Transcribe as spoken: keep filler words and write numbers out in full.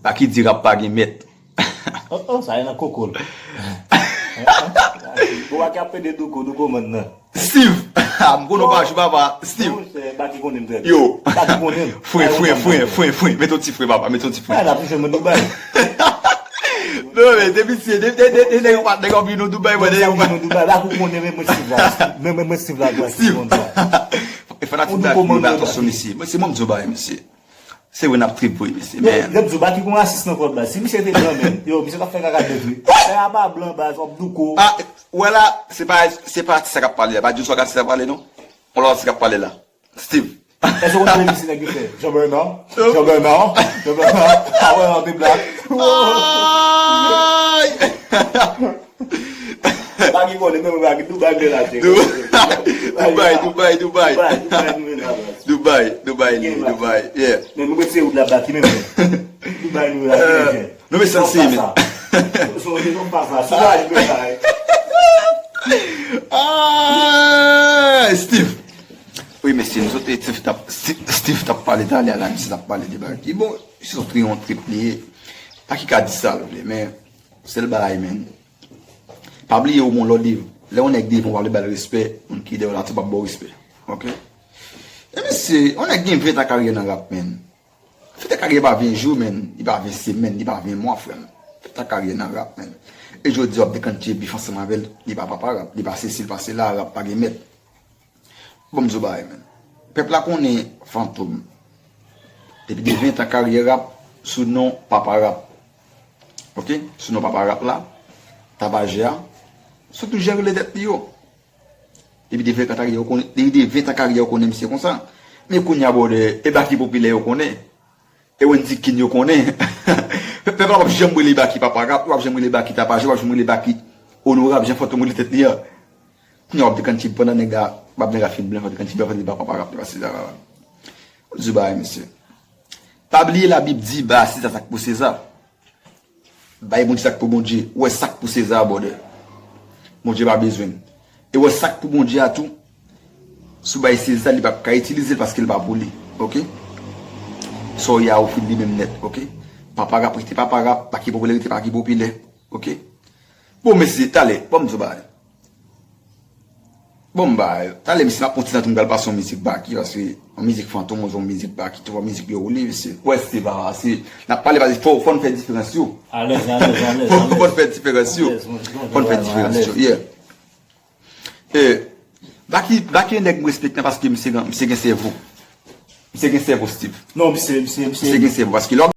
Baky di rap pa gen mèt. Oh, oh, sa e nan koko l. Bon, Baky ap pede Douko, Douko mann nan. Steve! M konnen w pa jwe papa. Steve! Baky konnen m trè byen. Yo! Baky konnen m. Fren, fren, fren, fren, fren. Mete yon ti fren papa, mete yon ti fren. Ala pou jwenn mwen Dubai. Non, men depi se, depi nèg yo pa, nèg yo vin nou Dubai, mwen nèg yo pa. Vin nou Dubai, Baky konnen men mwen Steve la. Men mwen Steve la, Baky konn sa. E fanatik Baky yo ba atansyon mesye. Mwen se mwen m di yo ba mesye. Se vre n ap trip vre mesye. Men lè m di w Baky gon rasis nan kòd la. Si misye te blan menm, yo, misye t ap fè kaka dèt wi. Fè aba blan baz, w ap Douko. Ah, wè la, se pa, se pa atis sa k ap pale la. Pa di w sa atis sa pale non. On lòt atis k ap pale la. Steve. Èske w konn misye nèg yo fè? Jean Bernard? Jean Bernard? Jean Bernard? Ah wè, an te blak. Baky konnen menm Baky Dubai men la. Dubai, Dubai, Dubai. Dubai, Dubai, Dubai, yeah. Men nou mete se wout la Baky menm. Dubai nou la. Nou mete se se men. Son de non pa sa. Sou la jwe sa. Ah, Steve. Wi mesye, nou sot Steve t ap, Steve t ap pale talè a la, misye t ap pale de Baky. Bon, se yon triyontrip li ye. Baky ka di sa l vle, men sèl bagay men. Pa bliye ou gon lòd liv. Lè yon nèg devan w pa vle ba l respè, moun ki dèyè w la tou p ap ba w respè. Oke? E mesye, yon nèg gen ven tan karyè nan rap men. Ven tan karyè pa ven jou men, li pa ven semèn, li pa ven mwa frè m. Ven tan karyè nan rap men. E jodi a w ap dekante bif ansanm avè l, li pa papa rap, li pa sesi, li pa sela, rap pa gen mèt. Bon m di w bagay men. Pèp la konnen Fantom. Depi de ven tan karyè rap sou non papa rap. Oke? Sou non papa rap la, Tapajè a, sou tou jan rele tèt li yo. Depi de ven tan karyè yo konnen, depi de ven tan karyè yo konnen misye konsa. Men kounye a brother, e Baky popilè yo konnen. E Wendy King yo konnen. Pèp la p ap janm rele Baky papa rap, yo p ap janm rele Baky tapajè, yo p ap janm rele Baky onorab, jan Fantom rele tèt li a. Kounye a w ap dekante pandan nèg la, bab nèg la fin blan, w ap dekante blan, w ap di papa rap, li pa Seza. Ou di bagay mesye. Pa bliye Labib di ba Seza sa k pou Seza. Bay Bondye sa k pou Bondye. Ou wè sa k pou Seza a brother. Bondye pa bezwen l. E ou wè sa k pou Bondye a tou. Si w bay Seza li p ap ka itilize l paske l pa pou li. Oke? Sa w ye a ou fin li menm nèt. Oke? Papa rap rete papa rap, Baky popilè rete Baky popilè. Oke? Bon mesye, talè, ban m di w bagay. Bon, m ba, talè misye m ap pran ti tan tou m pral pase yon mizik Baky, paske yon mizik Fantom, yon mizik Baky, tou yon mizik yo woule, mesye. Wè, se pa, se, n ap pale, pale, fò, fò n fè diferans yo. Alèz, alèz, alèz. Fò, fò n fè diferans yo. Fò n fè diferans yo, yeah. E, Baky, Baky yon nèg m respekte paske misye gen, misye gen sèvo. Misye gen sèvo, Steve. Non, misye, misye, misye. Misye gen sèvo, paske lè w